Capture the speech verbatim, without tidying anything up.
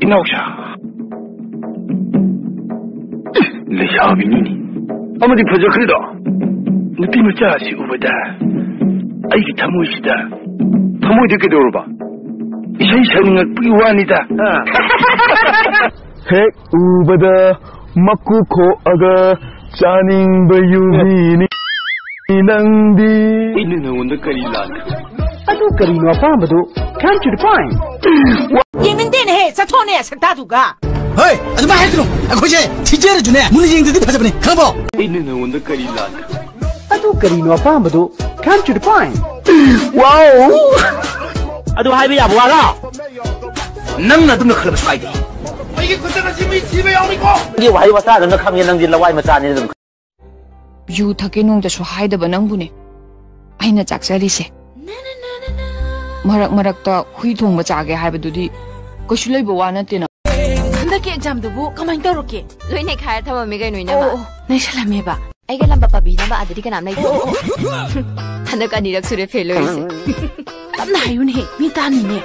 ꯏꯅꯥꯎꯁꯥ, ꯂꯩꯁꯥꯕꯤꯅꯤꯅꯦ꯫ ꯑꯃꯗꯤ ꯐꯖꯈ꯭ꯔꯦꯗꯣ꯫ ꯅꯨꯄꯤ ꯃꯆꯥ ꯑꯁꯤ ꯎꯕꯗ ꯑꯩꯒꯤ ꯊꯃꯣꯏꯁꯤꯗ, ꯊꯃꯣꯏꯗ ꯀꯩꯗꯧꯔꯕ? ꯏꯁꯩ ꯁꯛꯅꯤꯡꯉꯛꯄꯒꯤ ꯋꯥꯅꯤꯗ꯫ ꯍꯦꯛ ꯎꯕꯗ ꯃꯀꯨ ꯈꯣꯛꯑꯒ ꯆꯥꯅꯤꯡꯕ ꯌꯨꯕꯤꯅꯤ ꯅꯪꯗꯤ꯫ ꯑꯩꯅ ꯅꯉꯣꯟꯗ ꯀꯔꯤ ꯂꯥꯟꯈ꯭ꯔꯦ? ꯑꯗꯨ ꯀꯔꯤꯅꯣ ꯑꯄꯥꯝꯕꯗꯨ? Come to the point. ꯌꯦꯡꯅꯤꯡꯗꯦꯅꯦꯍꯦ, ꯆꯠꯊꯣꯛꯅꯦ ꯁꯛꯇꯥꯗꯨꯒ꯫ ꯍꯣꯏ, ꯑꯗꯨꯃꯥꯏ ꯍꯥꯏꯒꯅꯨ꯫ ꯑꯩꯈꯣꯏꯁꯦ ꯊꯤꯖꯔꯁꯨꯅꯦ, ꯃꯨꯟꯅ ꯌꯦꯡꯗ꯭ꯔꯗꯤ ꯐꯖꯕꯅꯤ, ꯈꯪꯉꯕꯣ? ꯑꯩꯅ ꯅꯉꯣꯟꯗ ꯀꯔꯤ ꯂꯥꯟꯈ꯭ꯔꯦ? ꯑꯗꯨ ꯀꯔꯤꯅꯣ ꯑꯄꯥꯝꯕꯗꯨ? Come to the point. Wow! ꯑꯗꯨ ꯍꯥꯏꯕ ꯌꯥꯕ ꯋꯥꯔꯣ? ꯅꯪꯅ ꯑꯗꯨꯝꯅ ꯈꯜꯂꯕ ꯁ꯭ꯋꯥꯏꯗꯤ꯫ ꯑꯩꯒꯤ ꯈꯨꯠꯇ ꯉꯁꯤ ꯃꯤ ꯁꯤꯕ ꯌꯥꯎꯔꯤꯀꯣ꯫ ꯅꯪꯒꯤ ꯋꯥꯍꯩ ꯋꯥꯇꯥꯗꯨꯅ ꯈꯪꯉꯦ, ꯅꯪꯗꯤ ꯂꯋꯥꯏ ꯃꯆꯥꯅꯤ ꯑꯗꯨꯝ꯫ ꯌꯨ ꯊꯛꯀꯦ ꯅꯣꯡꯇꯁꯨ ꯍꯥꯏꯗꯕ ꯅꯪꯕꯨꯅꯦ ꯑꯩꯅ ꯆꯥꯛꯆꯔꯤꯁꯦ꯫ ꯃꯔꯛ ꯃꯔꯛꯇ ꯍꯨꯏ ꯊꯣꯡꯕ ꯆꯥꯒꯦ ꯍꯥꯏꯕꯗꯨꯗꯤ ꯀꯩꯁꯨ ꯂꯩꯕ ꯋꯥ ꯅꯠꯇꯦꯅ꯫ ꯍꯟꯗꯛꯀꯤ ꯑꯦꯛꯖꯥꯝꯗꯨꯕꯨ ꯀꯃꯥꯏꯅ ꯇꯧꯔꯛꯀꯦ? ꯂꯣꯏ ꯅꯩꯈꯥꯏꯔ ꯊꯝꯃꯝꯃꯦ ꯀꯩꯅꯣ, ꯏꯅꯝꯃ꯫ ꯑꯣ, ꯑꯣ, ꯅꯩꯁꯜꯂꯝꯃꯦꯕ꯫ ꯑꯩꯒ ꯂꯝꯕ ꯄꯥꯕꯤꯅꯕ ꯑꯗꯨꯗꯤ ꯀꯅꯥꯝ ꯂꯩꯇꯦ꯫ ꯑꯣ, ꯑꯣ, ꯑꯣ꯫ ꯍꯟꯗꯛ ꯑꯅꯤꯔꯛ ꯁꯨꯔꯦ ꯐꯦꯜ ꯑꯣꯏꯔꯤꯁꯦ꯫ ꯇꯞꯅ ꯍꯥꯏꯌꯨꯅꯦꯍꯦ, ꯃꯤ ꯇꯥꯅꯤꯅꯦ꯫